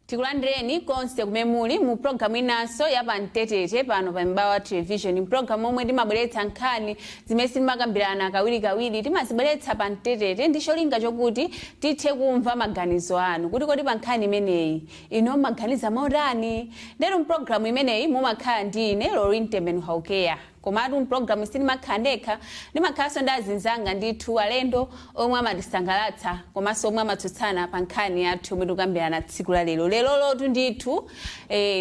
Tikulandireni konse kumene muli mu programu inanso ya pamtetete pano pa Mibawa Television, programu omwe timabweretsa nkhani zimene sitimakambirana kawirikawiri, timazibweretsa pamtetete ndi cholinga chokuti tithe kumva maganizo anu kuti kodi pa nkhani imeneyi inu mumaganiza motani. Ndetu mpulogalamu imeneyi mumakhala ndi ine, Lorin Temben Haukeya. Komatu mpulogalamu sindimakhala ndekha, ndimakhalanso ndi azinzanga ndithu, alendo omwe amatisangalatsa komanso omwe amatsutsana pa nkhani yathu yomwe tikukambirana tsiku la lero. Lerolotu ndithu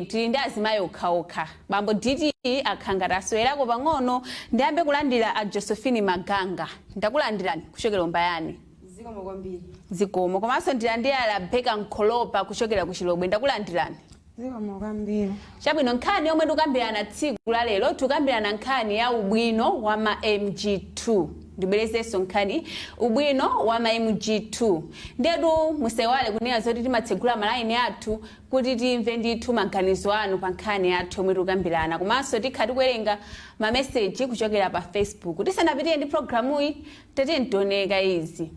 tili ndi azimayi okhaokha. Bambo DT akhala ngati aswerako pang'ono. Ndiyambe kulandira a Josephine Maganga. Ndakulandirani kuchokera Mbayani. Zikomo kwambiri. Zikomo. Komanso ndilandira Rebecca Nkholopa kuchokera ku Chilobwe. Ndakulandirani. Zikomo kwambiri. Chabwino, nkhani yomwe tikukambirana tsiku la lero, tikukambirana nkhani ya ubwino wa ma MG2. Ndibwerezenso nkhani, ubwino wa ma MG2. Ndetu musaiwale kunena zoti timatsegula malaini athu kuti timve ndithu maganizo anu pa nkhani yathu yomwe tikukambirana, komanso tikhala tikuwerenga mameseji kuchokera pa Facebook. Tisanapitire ndi programuyi, tatiyeni tioneka izi.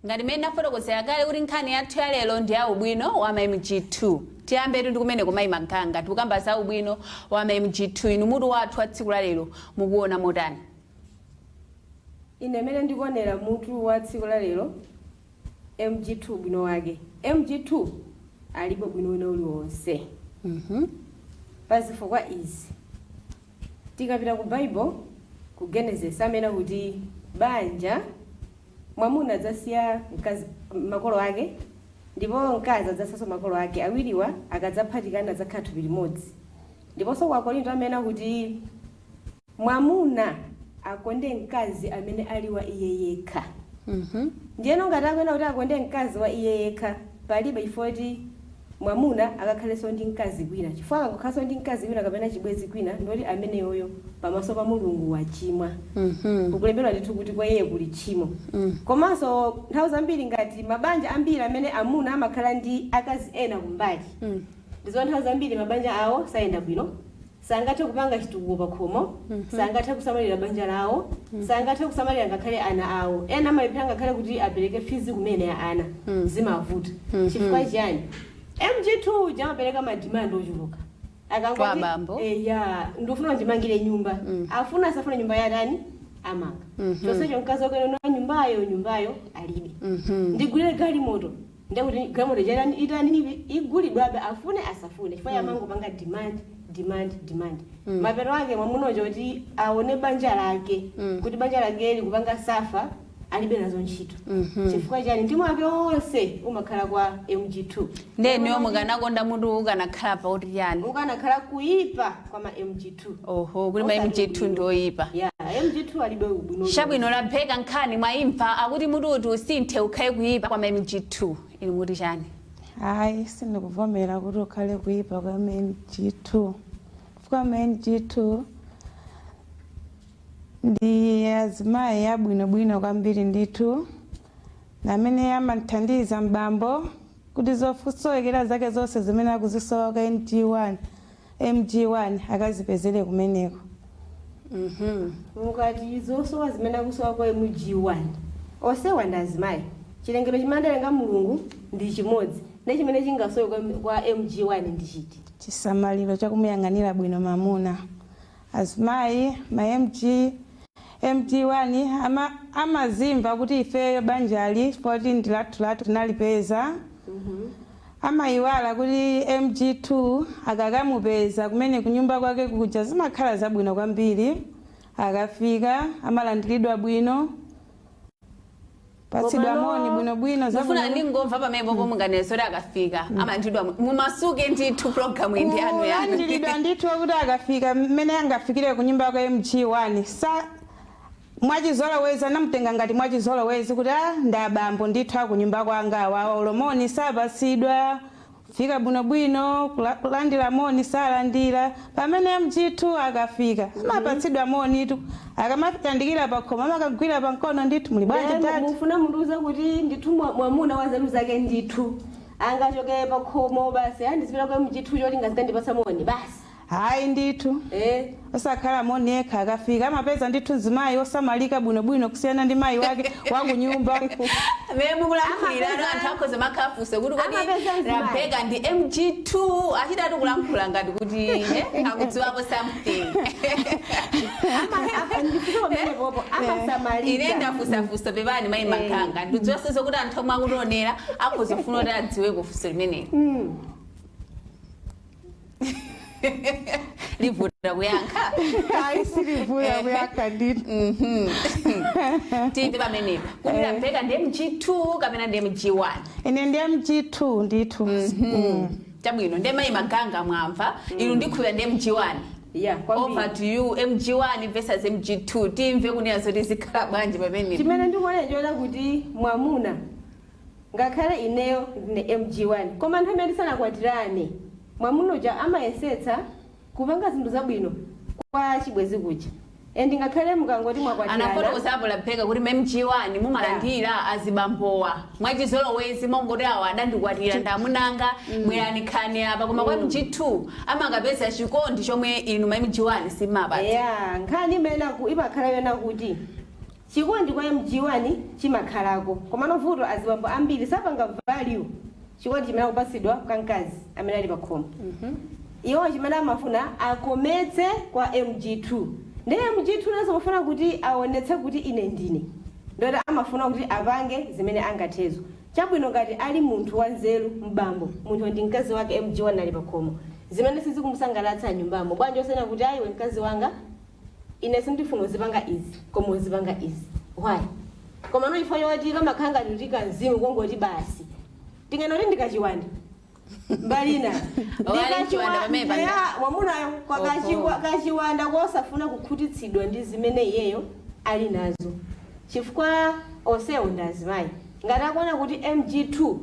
Ngati mmene ndafotokozera kale kuti nkhani yathu ya lero ndi ya ubwino wa ma MG2. Tiyambetu ndi kumene kumayi Maganga. Tikukamba za ubwino wa ma MG2. Inu mutu wathu wa tsiku la lero mukuona motani? Ine mene ndikuonera mutu wa tsiku la lero, MG2 ubwino wake, MG2 alibe ubwino wina uliwonse pa zifukwa izi. Tikapita ku Bible, ku Genesis, amene kuti banja mwamuna adzasiya mkazi, makolo ake, ndipo mkazi adzasiyanso makolo ake, awiriwa akadzaphatikana adzakhala thupi limodzi. Ndiponso ku Akorinto amene kuti mwamuna akonde mkazi amene ali wa iye yekha. Ndiyeno ngati akuyenera kuti akonde mkazi wa iye yekha, palibe chifukwa kuti mwamuna akakhalenso ndi mkazi kwina, chifukwa akangokhalanso ndi mkazi kwina kapena chibwenzi kwina, ndoti ameneyoyo pamaso pa Mulungu wachimwa. Kukulembedwa ndithu kuti kwa iye kuli tchimo. Komanso nthawi zambiri ngati mabanja ambiri amene amuna amakhala ndi akazi ena kumbali, ndizo nthawi zambiri mabanja awo sayenda bwino, sangathe kupanga chitukuko pakhomo, sangathe kusamalira banja lawo, sangathe kusamalira ngakhale ana awo. Ena amalephera ngakhale kuti apereke fees kumene ya ana, zimavuta. Chifukwa chiyani? MG2 uja amapereka ma demand ochuluka. Kwa abambo. Eya, ndifuna ndimangire nyumba. Afuna asafuna, nyumba yatani? Amanga. Chonsecho mkazi wake no nyumbayo alibe. Ndigulire galimoto, ndekuti galimoto itani? Itani? Igulidwabe, afune asafune, chifukwa amangopanga demand, demand, demand. Mapeto ake mwamunayo kuti aone banja lake kuti banja lake likupanga suffer, alibe nazo ntchito. Chifukwa chani? Mtima wake wonse umakhala kwa MG2. Ndeniyo mukanakonda mutu ukanakhala pa kuti chani? Ukanakhala kuyipa kwa ma MG2. Oho, kuti ma Osati MG2 ubwino. ndi oyipa. Ya, MG2 alibe ubwino. Chabwino, Rebecca, nkhani mwayimva, akuti mutu uti usinthe ukhale kuyipa kwa ma MG2. Inu muti chani? Ayi, sindikuvomera kuti ukhale kuyipa kwa MG2, chifukwa MG2 ndi azimayi abwinobwino kwambiri ndithu, amene amathandiza mbambo kuti zosowekera zake zonse zimene akuzisowa kwa MG1, MG1 akazipezere kumeneko. Mukati zosowa zimene akusowa kwa MG1, onsewa ndi azimayi. Chilengedwe chimene adalenga Mulungu ndi chimodzi. Ndi chimene chingasowe kwa MG1 ndi chiti? Chisamaliro chakumuyang'anira bwino mamuna. Azimayi ma MG1 amazimva kuti ifeyo banjali poti ndi lathu lathu, tinalipeza. Amayiwala kuti MG2 akakamupeza kumene kunyumba kwake kuja zimakhala zabwino kwambiri. Akafika amalandiridwa bwino. Patsidwa moni bwinobwino Mufuna zabwino. ndingomva pamene popo munganeso akafika amanthidwa mumasuke ndithu programu indi yanu yanu. Kulandiridwa ndithu kuti akafika mmene angafikire kunyumba kwa MG1 sa mwachizolowezi anamutenga ngati mwachizolowezi kuti a ndabambo ndithu akunyumba kwanga awawa ulomoni sapasidwa fika bwinobwino kulandira moni salandira. Pamene MG2 akafika amapatsidwa moni tu, akamatandikira pakhoma amakagwira pamkono ndithu, muli bwanji tati. Mufuna mundiuze kuti ndithu mwamuna wa nzeru zake ndithu angachoke pakhomo basi andizipita kwa MG2 choti ngazikandipatsa moni basi? Hayi ndithu. Osakhala moni yekha, akafika amapeza ndithu mzimayi osamalika bwinobwino kusiyana ndi mayi wake wakunyumba. Mene mukulankhulira anthu akhoza makhafunse kuti kodi Amapeza mzimayi. Rabeka ndi MG2 achitatu kulankhula ngati kuti akudziwapo something. Ndifike pamene popo Ine amasamalika. ndafusafusa, pepani mayi Makhanga, ndidziwasenso kuti anthu omwe akutionera akhoza kufuna kuti adziwe kufunso limeneli. Livuta kuyankha? Ayi, silivuta kuyankha ndithu. Timve pamenepa kuti Rabeka ndi MG2 kapena ndi MG1? Ine ndi MG2 ndithu. Chabwino, ndi mayi Maganga mwamva inu, ndikhulupira ndi MG1. Ya, kwambiri. Over to you, MG1 versus MG2, timve kunena zoti zikhala bwanji pamenepa. Chimene ndikuona choona kuti mwamuna, ngakhale ineyo ndine MG1, koma nthawi imene tisanakwatirane mwamuna uja amayesetsa kupanga zinthu zabwino kwa chibwezi kuja, and ngakhale mukangoti mwakwatirana. Anafotokozapo Rabeka kuti MG1 mumalandira azibambowa mwachizolowezi mongoti awa adandikwatira ndamunanga, bwerani khani apa, koma kwa MG2 amakapeza chikondi chomwe inu ma MG1 simapatsa. Ya, nkhani imene imakhala yona kuti chikondi kwa MG1 chimakhalako, koma vuto azibambo ambiri sapanga value chikondi chimene akupatsidwa kwa mkazi amene ali pakhomo. Iwo chimene amafuna akometse kwa MG2, ndiye MG2 nazo amafuna kuti aonetse kuti ine ndine ndoti, amafuna kuti apange zimene angathezo. Chabwino, ngati ali munthu wanzeru mbambo, munthu ndi mkazi wake MG1 ali pakhomo, zimene sizikumusangalatsa nyumbamo, bwanji osena kuti ayiwe mkazi wanga, ine sindifuna uzipanga izi koma uzipanga izi, why? Koma no ifo yoti kamakhala ngati kuti kanzimu kongoti basi tinganoti ndikachiwanda mbalina. Wali chiwanda pamene panda. Mwamunayo kwa kachiwanda kosafuna kukhutitsidwa ndi zimene iyeyo ali nazo, chifukwa onsewo ndi azimayi. Ngati akuona kuti MG2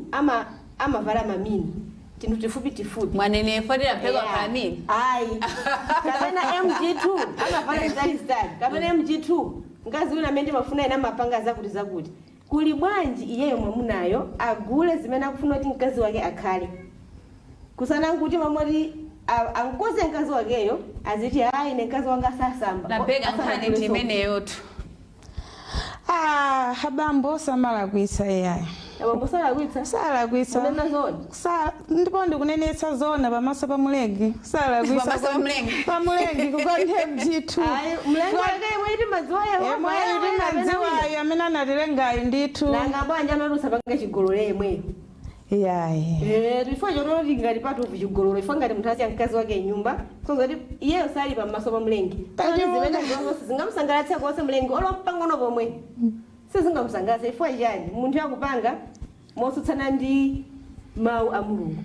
amavala mamini, tinthu tifupi tifupi. Mwanene foti Rabeka Yeah. pamini? Ayi, kapena MG2 amavala zitali zitali, kapena MG2 mkazi wina amene ndimafuna ine amapanga zakuti zakuti, kuli bwanji iyeyo mwamunayo agule zimene akufuna kuti mkazi wake akhale, kusana nkuti mamoti ankoze mkazi wakeyo aziti ayi, ine mkazi wanga sasamba. Rabeka, nkhani ndi imeneyotu. Ah, abambo samalakwitsa iyayi. Abambo salakwitsa? Salakwitsa. Munena zona? Ndipo ndikunenetsa zona pamaso pa Mulengi, salakwitsa. Pamaso pa Mlengi. Pa Mulengi kukonde MG2. Ayi, mlengi wake yemwe timadziwa Yehova? Yemweyo timadziwayo amene anatilengayo ndithu. Nanga bwanji amati usapange chigololo yemweyo? Iyayi. Eh, chifukwa chototi ngati patupi chigololo, ifo ngati munthu asiya mkazi wake nyumba, sonzoti iyeyo sali pamaso pa mlengi. Tachiona. Zimene zonse zingamusangalatse konse mlengi olo mpang'ono pomwe sizingamusangalatse. Chifukwa chani? Munthu akupanga motsutsana ndi mawu a Mulungu,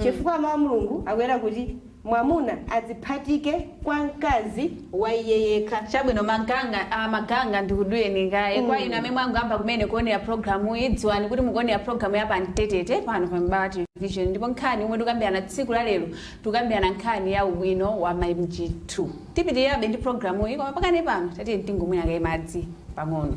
chifukwa mawu a Mulungu akuyera kuti mwamuna adziphatike kwa mkazi wa iye yekha. Chabwino, Maganga, Maganga, ndikuduyeni kaye. Kwa inu amene mwangamba kumene kuonera programu iyi, dziwani kuti mukuonera programu ya Pamtetete pano pa Mibawa Television, ndipo nkhani yomwe tikambirana tsiku la lero, tikambirana nkhani ya ubwino wa MG2. Tipitirirabe ndi programu iyi, koma pakane pano tatiye tingomwera kaye madzi pang'ono.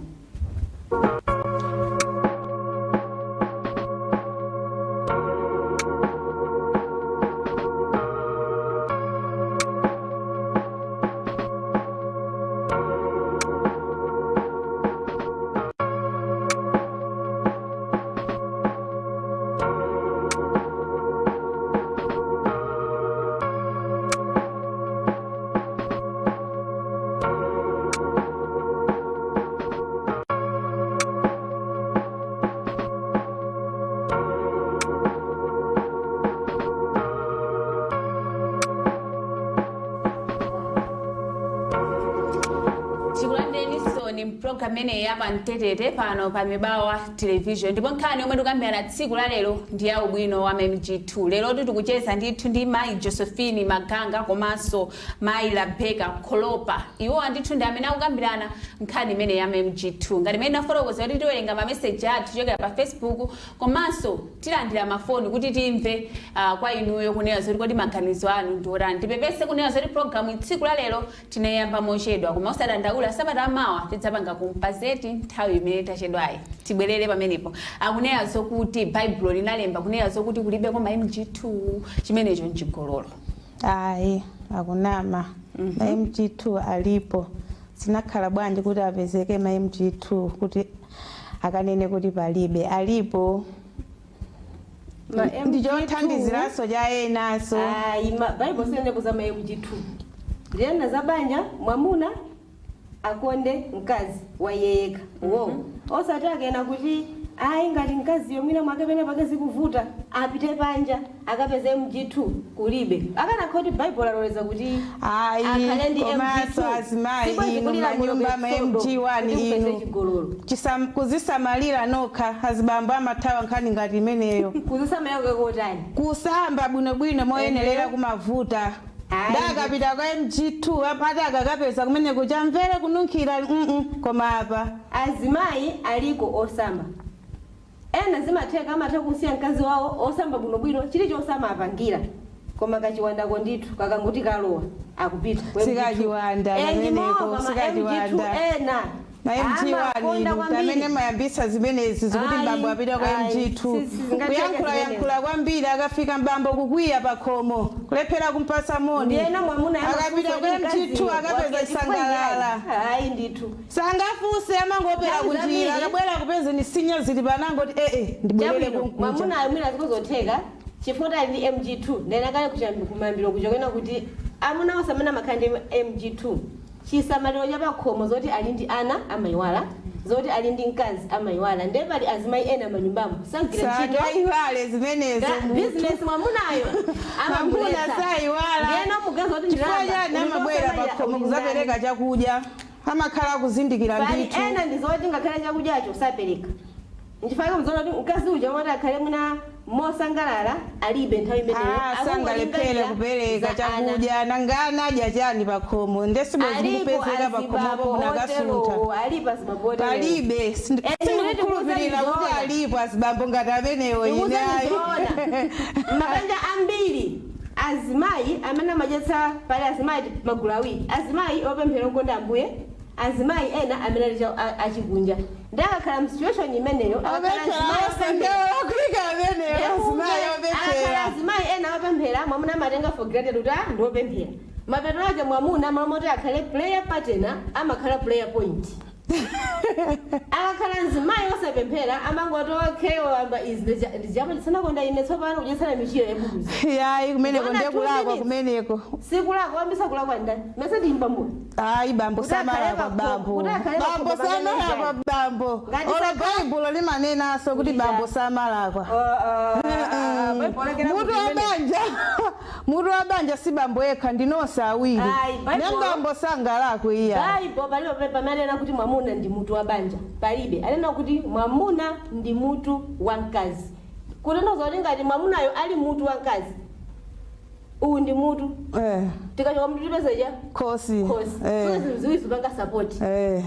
program imeneyi ya Pamtetete pano pa Mibawa Television, ndipo nkhani yomwe tikukambirana tsiku la lero ndi ya ubwino wa MG2. Lero tikucheza ndithu ndi mayi Josephine Maganga komanso mayi Labeka Kholopa. Iwowa ndithu ndi amene akukambirana nkhani imene ya MG2. Ngati imene nafotokoza kuti tiwerenga mameseji athu kuchokera pa Facebook, komanso tilandira mafoni kuti timve kwa inuyo kunena zoti kodi maganizo anu ndi otani. Tipepese kunena zoti programu tsiku la lero tinayamba mochedwa, koma osadandaula, sabata mawa tidzapanga compensate nthawi imene tachedwayi. Tibwerere pamenepo, akunena zokuti Baibulo linalemba kunena zokuti kulibe koma MG2, chimenecho nchigololo. Ayi, akunama. Ma MG2 alipo. Zinakhala bwanji kuti apezeke ma MG2 kuti akanene kuti palibe? Alipo. Ma MG2 Ndichothandiziranso cha enanso. Ayi, Bible sinene za ma MG2. Ndiyena za banja, mwamuna akonde mkazi wayeyeka wo, osati akena kuti ayi, ngati mkaziyo mwina mwake pene pake zikuvuta, apite panja akapeze MG2. Kulibe. Akanakhala kuti Bible aloleza kuti Ayi, akhale ndi komanso MG2, azimayi sibwezi inu kulira manyumba ma MG1 kuti kupeze inu chigololo. Kuzisamalira nokha. Azibambo amathawa nkhani ngati imeneyo. Kuzisamalira kotani? Kusamba bwinobwino moyenerera kumavuta. Ayi. Ndakapita kwa MG2, apati akakapeza kumene kuchamvere kununkhira, koma apa Azimayi aliko osamba. Ena zimatheka, amatha kusiya mkazi wawo osamba bwinobwino, chilichonse amapangira, koma kachiwandako ndithu kakangoti kalowa, akupita ku MG2. Sikachiwanda Eh, kameneko, ndimowa, ma sikachiwanda. MG2 ena Ma MG1 amakonda inu kwambiri. amene mayambisa zimenezi zikuti Ayi, mbambo apita kwa ayi, MG2. sizingatheke Kuyankhula zimenezi. yankhula kwambiri, akafika mbambo kukwiya pakhomo, kulephera kumpasa moni. Ndiyena mwamuna Akapita kwa MG2 akapeza sangalala. Ayi ndithu. Sangafuse, amangopera Nthawi kunjira. zambiri. Akabwera kupeza ni sinya zili panangoti ee, ndibwerere Chabwino, kunkuja. mwamuna amwina zikuzotheka chifukwa ali ndi MG2. Ndena kale kumayambiro kuchokena kuti amuna onse amene amakhala ndi MG2, chisamaliro cha pakhomo, zoti ali ndi ana amayiwala, zoti ali ndi mkazi amayiwala. Ndiye pali azimayi ena manyumbamo sagwira ntchito. Sangayiwale zimenezo munthu. Business mwamunayo Mwamuna amamulesa. sayiwala. Ndiyena mugazi kuti Chifukwa chani amabwera pakhomo kuzapereka chakudya? Amakhala kuzindikira Pali ndithu. ena ndizoti ngakhale chakudyacho sapereka. Nchifukwa mzoona kuti mkazi uja moti akhale mwina mosangalala alibe nthawi imeneyo. Ah, sangalephere kupereka Za ana. chakudya. Nangana adya chani pakhomo? Ndesibwe Alipo zikupezeka pakhomopo azibambo munakasuntha. oterowo, alipo azibambo oterowo. Palibe. Sindikukhulupirira kuti Ndikuzoona. alipo azibambo ngati amenewo ine, ayi. Ndikuzoona mabanja ambiri azimayi amene amadyetsa. Pali azimayi magulu awiri: azimayi opemphera okonda Ambuye, azimayi ena amene ali achikunja. Ndi akakhala msituation imeneyo, akakhala azimayi opemphera, Ndolakwika amenewo azimayi akakhala opemphera. Azimayi ena opemphera, mwamuna amatenga for granted kuti ah, ndi opemphera. Mapeto ake mwamuna mamoti akhale prayer partner, amakhala prayer point. Akakhala mzimayi osapemphera, amangoti okay, wamba izi ndijapo ndisanakonda ine tsopano kudyetsana michiro yabukuzi. Yayi, kumeneko Zona ndiye two kulakwa minutes. kumeneko. Sikulakwa, wambisa kulakwa ndani? Mese ndimbambo. Ayi, bambo Kuti akhale samalakwa. Bambo, kuti akhale bambo pakhomo samalakwa bambo. Ngati Olo Baibulo limanenaso kuti bambo samalakwa. Mutu wa banja si bambo yekha, ndinonse awiri. Ayi, Ne bambo sangalakwe iya. Baibo palibe pamene anena kuti mwamuna ndi mutu wa banja, palibe. Anena kuti mwamuna ndi mutu wa mkazi, kutanthauza kuti ngati mwamunayo ali mutu wa mkazi, uwu ndi mutu. Tikachoka mutu tipezeja Khosi. Khosi. So zinthu ziwiri zipanga support.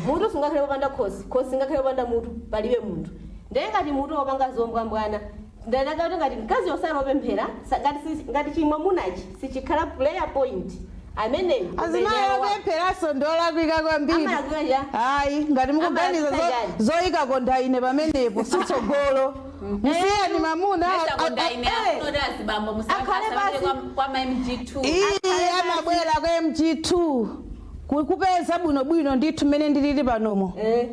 Mutu sungakhale popanda khosi, khosi singakhale popanda mutu, palibe munthu. Ndiye ngati mutu wopanga zombwambwana, ndadaka kuti ngati mkazi yosala opemphera, ngati chimwamunachi sichikhala prayer point, ameneyo Azimayi opempheraso ndolakwika kwambiri. Amalakwika. Ayi, ngati mukuganiza Amalakwika. zoyika kondaine pamenepo, sitsogolo. Musiyeni mamuna. Kondaine afunoti azibambo Akhale musakhale basi. kwa ma MG2. Iyi amabwera kwa MG2 kupeza bwinobwino ndithu mmene ndilili panomo. Eh.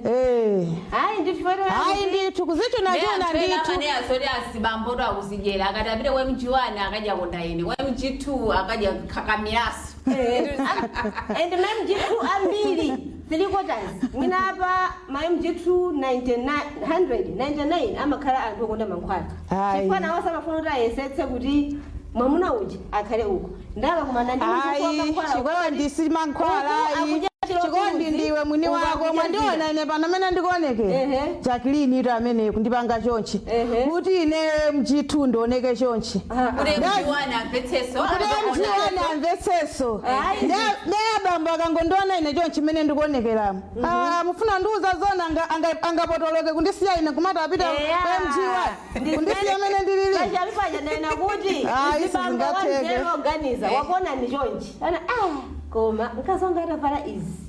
Hayi ndithu. Hayi ndithu, kuzichonachona ndithu. Amene azoti azibambo to akuzidyera, akati apite kwa MG1 akadya kondaine, kwa MG2 akadya khakamilaso. And ma MG2 ambiri, three quarters mwina apa ma MG2 99, 199 amakhala anthu okonda mankhwala. Ayi. Chifukwa nawo samafuna kuti ayesetse kuti mwamuna uja akhale uko, ndakakumana ndi munthu Ayi, wa mankhwala. chikondi si mankhwala. Uku Ayi. akudya Chikondi ndiwe mwini wako. Mwandiona ine pano amene ndikuonekera? Ehe. Jacqueline ito amene kundipanga chonchi Ehe. kuti ine MG2 ndioneke chonchi. Kuti MG1 amvetseso. Kuti MG1 amvetseso. Ayi. Nde abambo akangondiona ine chonchi mmene ndikuonekeramo, Ah, mufuna ndiuza zona angapotoloke kundisiya ine kumati apita MG1, kundisiya mene ndilili? Pachapi nena kuti Ayi, uzibambo sizingatheke. wanzeru oganiza wakuona ni chonchi ana, ah, koma mkazi wanga atavala izi,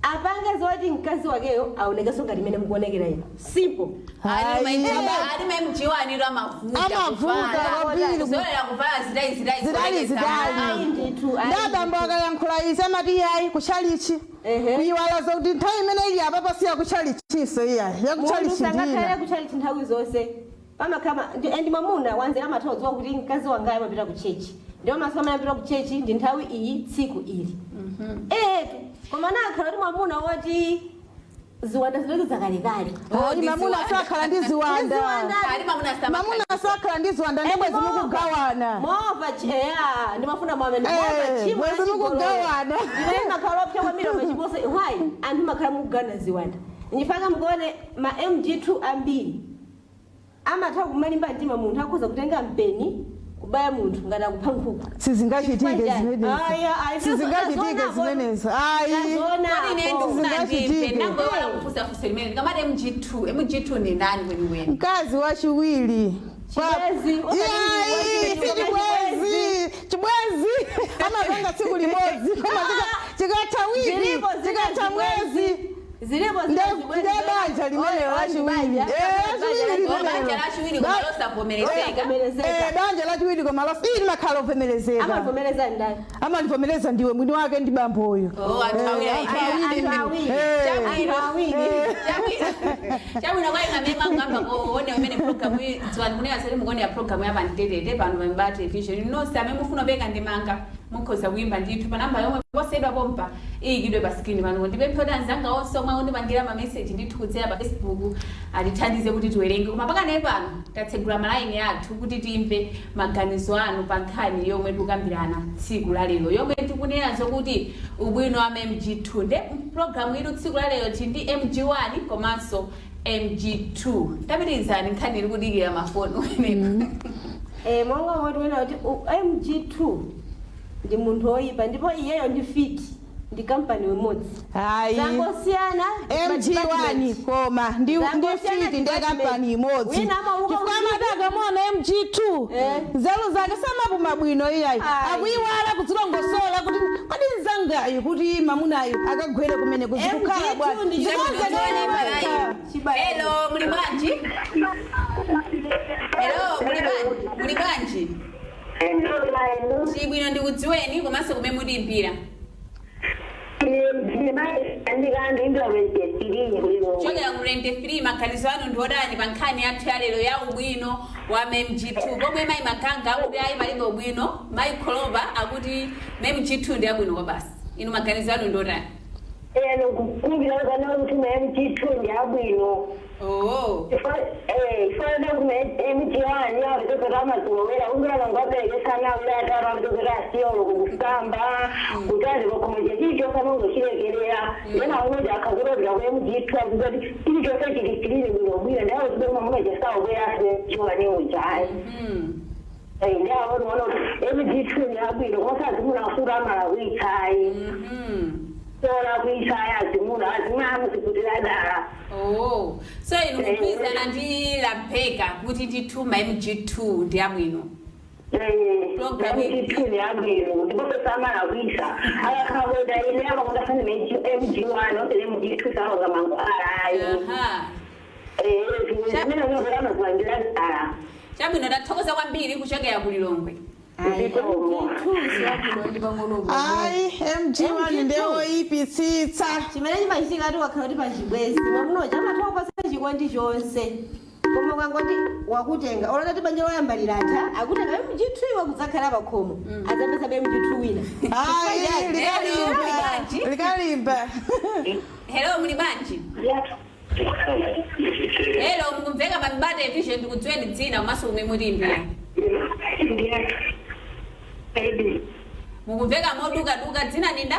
apange zoti mkazi wakeyo aonekenso ngati imene mukuonekera ino. Simple. Ayi. Ali MG1 ilo amavuta. Amavuta kwambiri. Kuzolera kuvala zidali zidali. Zidali zidali. Ayi ndithu, ayi. Ndabambo akayankhula izi amati iyayi, kuchalichi. Kuyiwala zokuti nthawi imene ili apa pasiya kuchalichiso, iyayi, Munthu yakuchalichi sangakhale ndina. kuchalichi nthawi zonse. Pamakhala and mwamuna wanzeru amatha kudziwa kuti mkazi wangayo amapita ku church, ndiwo masiku amene amapita ku church ndi nthawi iyi, tsiku ili. Etu koma nakhala kuti mwamuna woti ziwanda zilezi zakalekale. Oh, Ayi, ndi mamuna ziwanda. sakhala ndi ziwanda. Ziwanda. Ali mamuna sama. Mamuna sakhala ndi ziwanda, ndebwe zimukugawana. Mova eya, ndimafuna mwamene mova chimo. Bwezi mukugawana. Ndimene makhala opsa kwambiri pachipose why anthu makhala mukugana ziwanda. Ndifaka mukuone ma MG2 ambiri amatha kumalimba mtima, munthu akhoza kutenga mpeni kubaya munthu ngati akupha nkhuku. Sizingachitike zimenezi. Aya, ayi, Sizingachitike zimenezi, ayi. Kodi ine ndikufuna ndimve, Sizingachitike. ndangoyola kufusafusa limene ndikamati MG2, MG2 ndi ndani kwenikweni? Mkazi wachiwiri. Chibwezi, Iyayi, si chibwezi. Chibwezi amapanga tsiku limodzi, koma chikatha wiki, Zilipo zina. chikatha mwezi. Zilipo. Nde banja limene lachiwiri. Lachiwiri Oh, banja limenelo. lachiwiri koma losavomerezeka. Banja lachiwiri koma ili limakhala lovomerezeka. Amavomereza ndani? Amalivomereza ndiwe mwini wake ndi bamboyo. Oh, anthu awiri. Anthu awiri. Chabwino. Anthu awiri. Chabwino, kwa ine amene mwangamba kuone umene program iyi, dziwani kunena zoti mukuonera program ya Pamtetete pano pa Mibawa Television. Nonse amene mufuna kupeka ndemanga mukhoza kuyimba ndithu pa namba yomwe posedwa pompa iyikidwe pa screen pano. Ndipemphe kuti anzanga onse omwe akundipangira ma message ndithu kudzera pa Facebook atithandize kuti tiwerenge, koma pakanayi pano tatsegula malaini athu kuti timve maganizo anu pa nkhani yomwe tikukambirana tsiku la lero, yomwe tikunena zokuti ubwino wa MG2. Nde programu ilu tsiku la lero tili ndi MG1 komanso MG2. Tapitirizani, nkhani iri kudikira mafoni umeneko. Monga omwe tikunena kuti MG2 ndi munthu woyipa, ndipo iyeyo ndi fiti ndi kampani imodzi. Ayi. Zangosiyana. MG1 koma ndi Zangosiyana fiti ndi department. kampani imodzi. Wina amauka Chifukwa usiku. amati akamona MG2 nzeru zake samapuma bwino, iyayi. Ayi. Akuyiwala kudzilongosola kuti kodi mzangayu kuti mamunayu akagwere kumene kuzikukhala MG2 bwanji. ndi Zikonzekera. Hello, muli bwanji? Hello, muli bwanji? Muli bwanji? Chibwino, ndikudziweni komanso kumene mulimbira. Chokera ku 23, maganizo anu ndi odani pa nkhani yathu ya lero ya ubwino wa MG2, pomwe mayi Maganga akuti ayi, palibe ubwino, mayi Kholopa akuti MG2 ndi abwino kwa basi. Inu maganizo anu ndi otani? Eno kukumbira kana kuti ma MG2 ndi abwino. Oh. Ifana kuti ma MG1 yakuti amazolowera umbira vangaberekesana ulatara kuti asiyolo kukusamba kuti azivakomoje chili chose anongochirekerera then aunoja akazorobera ku MG2 akuzoti chili chose chili chilini bwino bwino ndaozibe mamunoja saubwera asichiwane ujayi. Ndaona kuti MG2 ndi abwino kosazimuna afuta amalakwitsayi. Sola kuitaya azimuna azimuna amuzikutira dala. Oh, so inu mukugwirizana ndi Lampeka kuti ndithu ma MG2 ndi abwino. Program MG2 ndi abwino ndiponso samalakwisa akakhala kuita ine akakundafana MG1 osele MG2 saoga mankhwala ayi. Zimene zinozola amaziwangira dala. Chabwino, tathokoza kwambiri kuchokera ku Lilongwe. Zikomo. Ayi, MG1 ndewoyipitsitsa. Chimene chimachitika ati wakhala kuti pachibwezi mwamunoja amatha kupasa chikondi chonse, koma ukangoti wakutenga olota ti banja loyamba lilatha, akutenga MG2 iwe kudzakhala pakhomo, adzapeza be MG2 wina. Ayi, Hello, muli bwanji? likalimba likalimba. Hello, muli bwanji? Hello, mukumveka pa Mibawa Television, ndikudziweni dzina komanso kumene mulimbira. Mukumveka modukaduka, dzina ninda?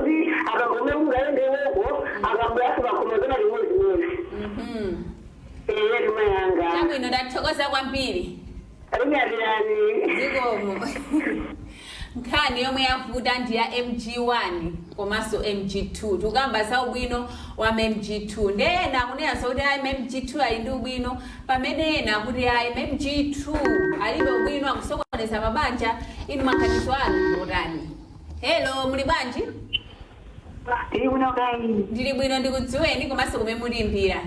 Kuti akagome kungaendewoko, akabweraso pakhomozana limodzi. Eya, timayanga. Chabwino, ndathokoza kwambiri. Alinyatirani. Zikomo. Nkhani yomwe yavuta ndi ya MG1 komanso MG2. Tikukamba za ubwino wa MG2, ndi ena akunena kuti ayi, MG2 ali ndi ubwino, pamene ena akuti ayi, MG2 alibe ubwino, akusokoneza mabanja. Inu maganizo anu ndotani? Hello, muli bwanji? Tili kuno kai. Ndili bwino, ndikudziweni komanso kumene mulimbira.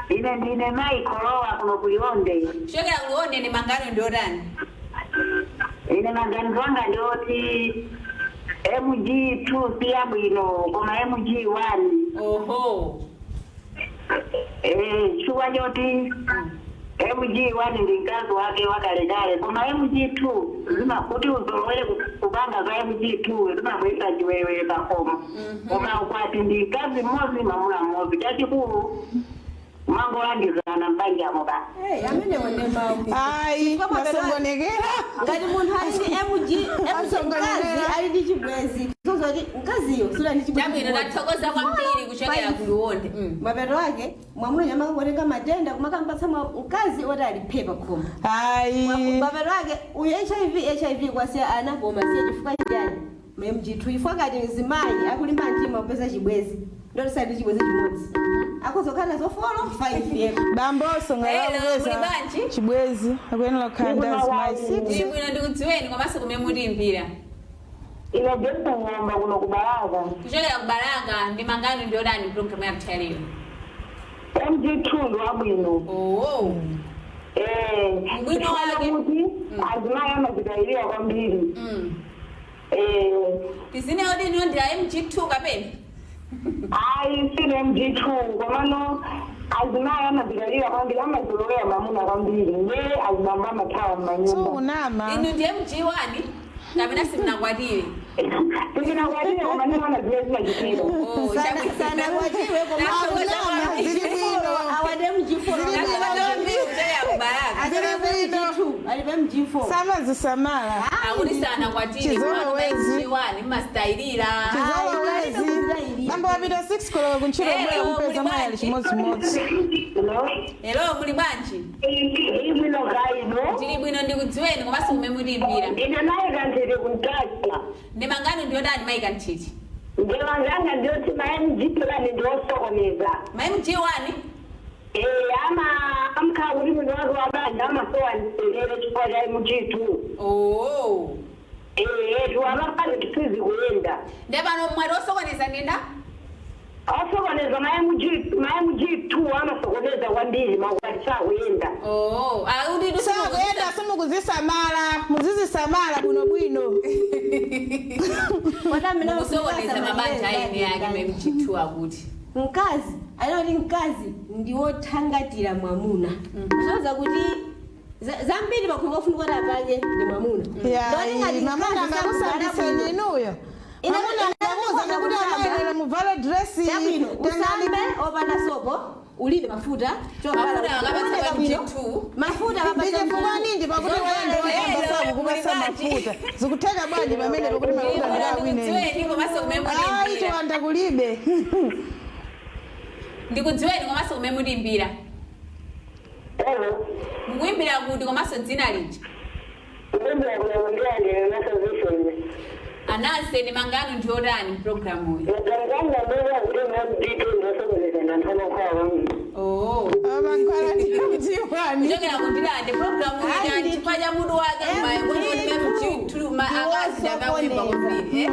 Ine ndine mayi Kolowa kuno kuLionde. Kuchokera kuLionde, ndi mangano ndiotani? Ine maganizo anga ndioti MG2 si yabwino, koma MG1. Eh, chifukwa choti MG1 ndi mkazi wake wakalekale, koma MG2 zima kuti uzolowere kupanga za MG2 zimabwesa chiwewe pakhomo. Koma ukwati ndi mkazi mmodzi, mamuna mmodzi, chachikulu mangolangizana mbanjamo basi. Hey, amenewo ndi mawu. Ayi. Chifukwa Masongonekera. Ngati munthu ali ndi MG, mkazi ali ndi chibwenzi, zozoti mkaziyo sula ndi chibwenzi Chabwino. chimodzi. Ndathokoza kwambiri kuchokera Five. kuLionde. Mapeto ake mwamuna nyamakakotenga matenda kumakambatsa mkazi oti ali phe pakhomo. Ayi. Mapeto ake uyu HIV, HIV kwasiya ana, koma siya chifukwa chiyani? MG2. Chifukwa ngati mzimayi akulimba mtima kupeza chibwenzi, ndoti ndi chibwenzi chimodzi, akuzokhala nazo 4, 5 yeko. Bamboso Hello, muli ngakupeza bwanji? chibwezi akuyenera kukhala ndi azimayi Ndili 6. bwino, ndikudziweni komanso kumene mutimbira. Ine Jason Ng'omba kuno kuBalaka. Kuchokera kuBalaka, ndi mangano ndiodani programu yathu ya lero? MG2 ndi wabwino. Eh, Ubwino wake? kuti azimayi amazitayirira kwambiri. Eh. Tizine odi ino ndi a MG2 kapena? Ayi, sine MG2, komano azimayi amazitayirira kwambiri, amazolowera mamuna kwambiri, nde azibambo amathawa mmanyumba. Sukunama. Inu ndi MG1 kapena simunakwatire? Tinakwatire, koma ndimaona zimene zimachitika. Oh, chabwino. Sanakwatiwe, koma Ndathokoza kwambiri. Zili bwino. awade MG4. Ndathokoza kwambiri kuchokera kuBalaka. Zili bwino. MG2 alibe MG4. Samazisamala. Akuti sanakwatire. Chizolowezi. MG1 mmasitayilira. Chizolowezi. Bambo wapita 6 koloko kuntchito, Hello, bwera kumpeza muli mayi ali bwanji? chimodzimodzi. Hello, muli bwanji? Ibwino kaino. Tili bwino, ndikudziweni komanso kumene mutimbira. Ndine mayi Kanthete kumtacha. Ndemangano ndiyodani, mayi Kanthete? Ndemanganga ndiyoti ma MG1 ndiosokoneza. Ma MG1? Eh, ama amkhala kuti munthu wake wabanja amasowa mtendere chifukwa cha MG2. Oh. Eh, tiwamapano tisizi kuyenda. Ndiye pano mwati osokoneza ndenda? Osokoneza ma MG, ma MG2 amasokoneza kwambiri, makwati sakuyenda. Oh, akuti Sakuyenda, simukuzisamala, muzizisamala bwinobwino. Mukusokoneza mabanja aeni ake ma MG2 akuti. Mkazi alina kuti mkazi ndiwothangatira mwamuna, kusoza kuti zambiri pakhumba ofunika kuti apange ndi mwamuna. Ndoti ngati Mamuna mkazi angakusambiseni inuyo. Mamuna angakuwuzani kuti amayenera muvale dresi. Chabwino, usambe opanda sopo, ulibe mafuta. Mafuta akapatsa pa MG2. Mafuta akapatsa. Ndichifukwa ninji? Pakuti wayendo wayamba sakukupasa mafuta, zikutheka bwanji pamene pakuti mafuta ndikawineni? Ndikudziweni komanso kumene Ayi, mutimbira. chiwanda kulibe. Ndikudziweni komanso kumene mutimbira. Hello. Mukuimbira kuti komanso dzina lija? Ndembera kulangondiyandire nasalvation. Ananse, ndemangano ndiyotani mpulogalamuyi? Maganizanga ndioya kuti ma MG2 ndiosokoneza ndanthu amakhala kwambiri. Oh. Mankhwala ndi MG1. Kuchokera kundilande programu ina chifukwa cha mutu wake ma akazi akakuimba kwambiri, eh?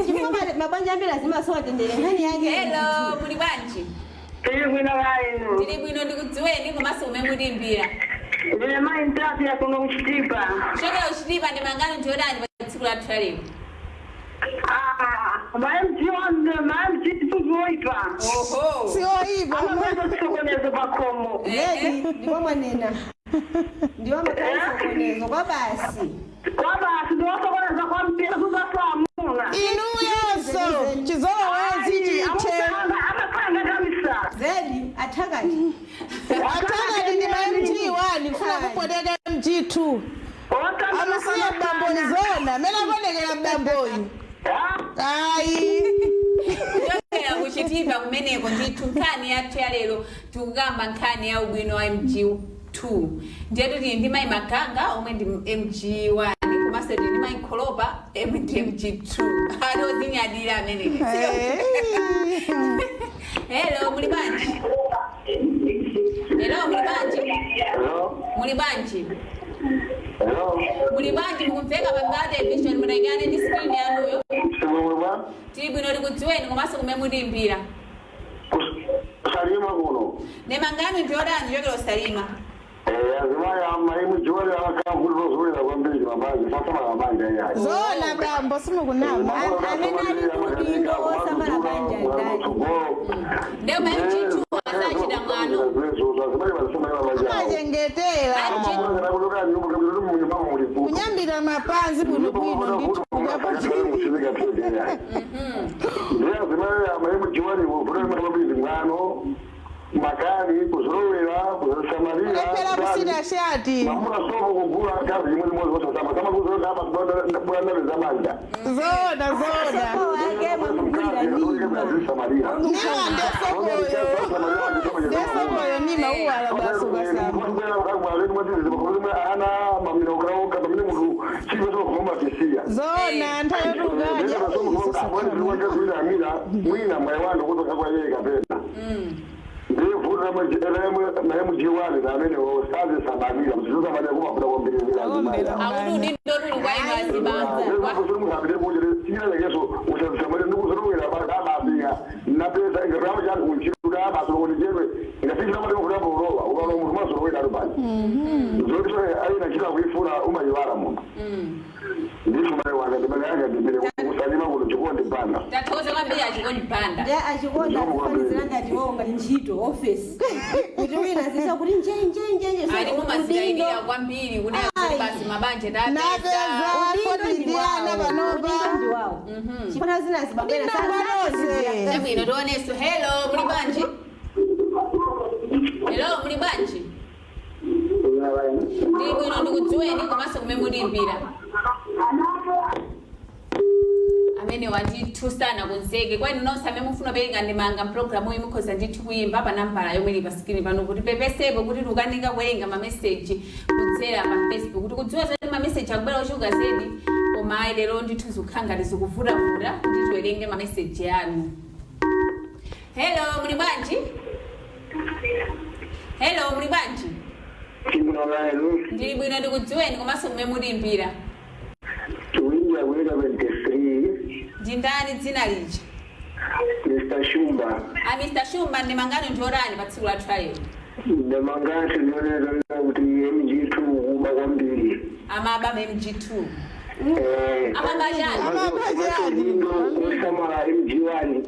Chifukwa mabanja ambiri azimasowa tendere nkhani yake. Hello, muli bwanji? Tili bwino kaino. Tili bwino, ndikudziweni komanso kumene mutimbira. Ndine mayi Mtapira kuno kuchitipa. Kuchokera kuchitipa, ndemangano ndiyotani pa tsiku lathu lalero? Ma MG1, ma MG2 zoipa. Oho. Sioipa. Amapeza chisokonezo pakhomo. Zedi, ndipo mwanena ndiwo amakhala kwa basi. Kwa basi, ndiosokoneza kwambiri kuzasamuna. Inuyonso chizolowezi chithe. Amakhala kabisa. Zedi, athakati. Athakati ndi ma MG1, kufuna kupoteka MG2. Amusiye bamboni zona mene akonekera bamboyi, ayi. Kuchokera kuchitipa kumeneko ndithu, nkhani yathu ya lero tikukamba nkhani ya ubwino wa MG2. Ndiyetu tili ndi mayi Maganga omwe ndi MG1, komanso tili ndi mayi Kholopa omwe ndi MG2. Ati ozinyadira amenewo. Hello, muli bwanji? Hello, muli bwanji? Hello? Muli bwanji? Hello? Muli bwanji? Mukumveka pa Mibawa Television, mutaikane ndi screen yanuyo. Simwe bwa? Tili bwino, tikudziweni komanso kumene mutimbira. Salima kuno. Nemangano ndiyodani chokera usalima? Eh, azimayi ama MG1 amakhala kuti tozolela kwambiri mabanja, sasamala mabanja iyayi. Zona bambo, simukunama. Amene ali kudindo osamala banja ndani? Ndiyo ma MG2 asachita mwano. Amachengetera kunyambira mapanzi bwinobwino ndithu. Ndiye azimayi ama MG1 mwano makani kuzolowera kuzasamalira. Kulephera kusita shati. Mamuna sopo kugula kazi imwe limodzi osasamba kama kuzolowera bwana manja. Zona, zona. Sopo wake mwamugulira nima. Nima ndesokoyo, ndesokoyo nima uwala basi ukasamba. Zona nthawi yotukadya. Mwina mwayi wanu kutoka kwa yeye kapena ndivuta ma MG1 amene sazisamalira mzizosamalira kumafuta kwambiri. Akuti udindo tuli kwa inu azibambo. Chilekeso usazisamalira ndikuzolowera abafika napeza ngapama chanthu kunchiruka abasolokonichedwe ngasichinamatikufutamaulowa ukaona munthu masolowera alupani zoti aina chita kuifuna umayiwala munthu. Ndifu mayi wanga ndimene ndimene kusalima kuno Chikondi Banda. Tathokoza kwambiri, Achikondi Banda. Ndi achikonda akufanizira ngati iwowo ngati ntchito office kuti wina azisa kuti nje nje nje nje. Ali mumazitayikira kwambiri kunena kuti basi mabanja Napeza. tapeza. Foti ndi ana panopa. Udindo ndi wawo, chifana zina zibambera. Ndinangwanose. Chabwino, tionenso. Hello, muli bwanji? Hello, muli bwanji? Ndili bwino, ndikudziweni komanso kumene mutimbira. Amene wandithu. ndithu sanakonzeke. Kwa inu nonse amene mufuna kupereka ndemanga mpulogalamu iyi, mukhoza ndithu kuyimba pa nambala yomwe ili pa screen pano, kuti pepesepo kuti tikukanika kuwerenga mameseji kudzera pa Facebook, kuti kudziwa zoti mameseji akubwera ochuluka zedi, koma ayi, lero ndithu zikukhala ngati zikuvutavuta kuti tiwerenge mameseji anu. Hello, muli bwanji? Hello, muli bwanji? Chimulalayo. Ndili bwino, ndikudziweni komanso kumene mulimbira. Tuwinja kuita 23. Ndi ndani dzina lija? Mr. Shumba. A Mr. Shumba, ndemangano ndiorani pa tsiku lathu lalero? Ndemangati ndioneza kuti MG2 kuba kwambiri. Amaba MG2? Eh. Amaba chani? Amaba chani? Kusamala MG1.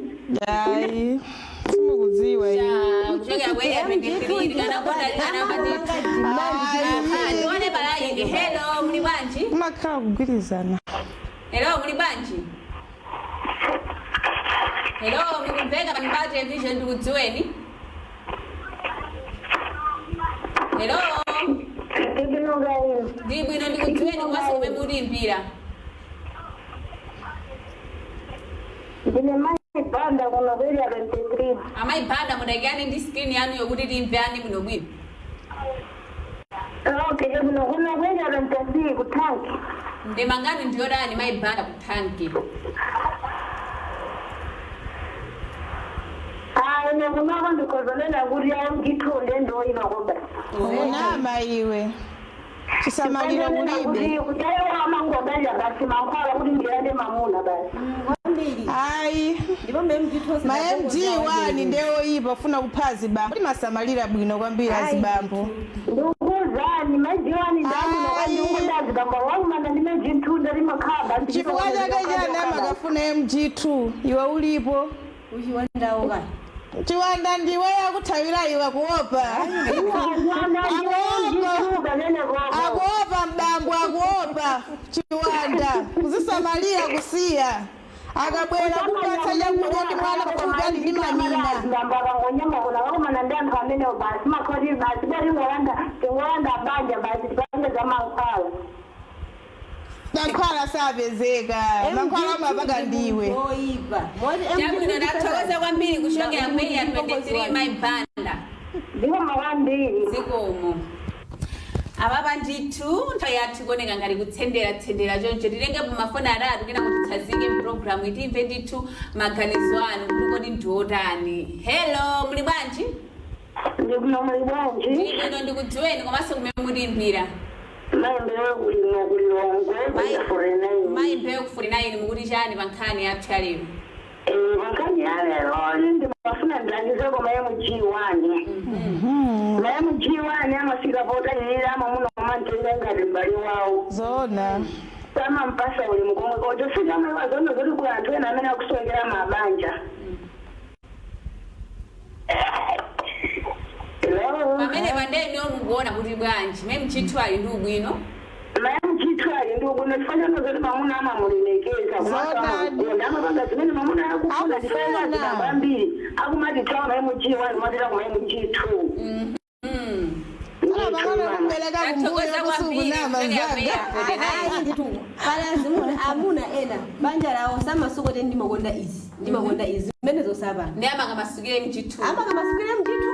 Ayi, simukudziwa ine. Kuchokera ku Area 23 kanakonda anamba ndithu. Aha, tione palaini. Hello, muli bwanji? Kumakhala kugwirizana. Hello, muli bwanji? Hello, mukumveka pa Mibawa Television, ndikudziweni. Hello. Ndili bwino, ndikudziweni komanso kumene mulimbira. Ndine Mai Banda kuno ku Area 23. Amayi Banda, mudakiyani ndi screen yanu yokuti timveani bwino bwino. Okay, kuno ku Area 23 ku Tanki. Ndemangani ndiyodani, Mayi Banda, ku Tanki? Ah, ine kunoko ndikhozonena kuti MG2 ndendoyipa koba. Unama iwe, chisamaliro kulibe. Kutayewa amangodalira basi mankhwala kuti ndiyande mamuna basi. Kwambiri. Ayi. Ndipo MG2. Ma MG1 ndeoyipa, ufuna kupha azibambo. Timasamalira bwino kwambiri azibambo. Ndikuzani MG1 ndamuno kwandingodazibamba wakumana ndi MG2 ndalimakhala. Chifukwa chake chani amakafuna MG2 iwe ulipo? Uchiwandawo. Chiwanda ndiwe, yakuthawira iwe, kuopa. Akuopa mbambo, akuopa chiwanda, kuzisamalira kusiya, akabwera kupatsa chakudya ndi mwana pafupi ali ndi mamina. Mbambo akangonyama kuna wakumana ndi anthu amenewo basi makhoti basi batingolanda tingolanda banja basi tipange za mankhwala. Mankhwala sapezeka, mankhwala amapaka ndiwe. Oyipa. Chabwino, ndathokoza kwambiri kuchokera ku Area 23, Mayi Banda. Ndikoma kwambiri. Zikomo. Apapa ndithu nthawi yathu ikuoneka ngati kutsendera choncho tilenge pamafoni atatu kena kuti titsazike mpulogalamu, itimve ndithu maganizo anu kuti kodi ndiotani. Hello, muli bwanji? Ndikuno, muli bwanji? Ndili bwino, ndikudziweni komanso kumene mulimbira. Mayi kulino kulilongwe kuja 49. Mayi Mbewe ku 49, mukuti chani pa nkhani yathu ya lero? Nkhani ya lero ndimafuna ndilandizeko ma MG1. Ma MG1 amafika potayirira amamuno amantenga ngati m'bale wawo. Zona. Samampasa ulemu komwe kocho sikamaiwa zono zoti kuli anthu ena amene akusowekera mabanja. Hello? Pamene pandeniyo mukuona kuti bwanji MG2 ali ndi ubwino? Ma MG2 ali ndi ubwino chifukwa chano zoti mamuna amamulemekeza komanso Zona. amamukonda, amapanga zimene mamuna akufuna chifukwa Akufuna. azibambo ambiri akumati tsawa ma MG1 kumatira kuma MG2. Pang'ono kumbereka kumbuyo. Ndathokoza kwambiri kusukunama kuchokera ku zanga. Area 49. Ayi ndithu, pala amuna ena banja lawo samasukote, ndimakonda izi, ndimakonda izi, zimene zosapanga. Ndi amakamasukire MG2. Amakamasukire MG2.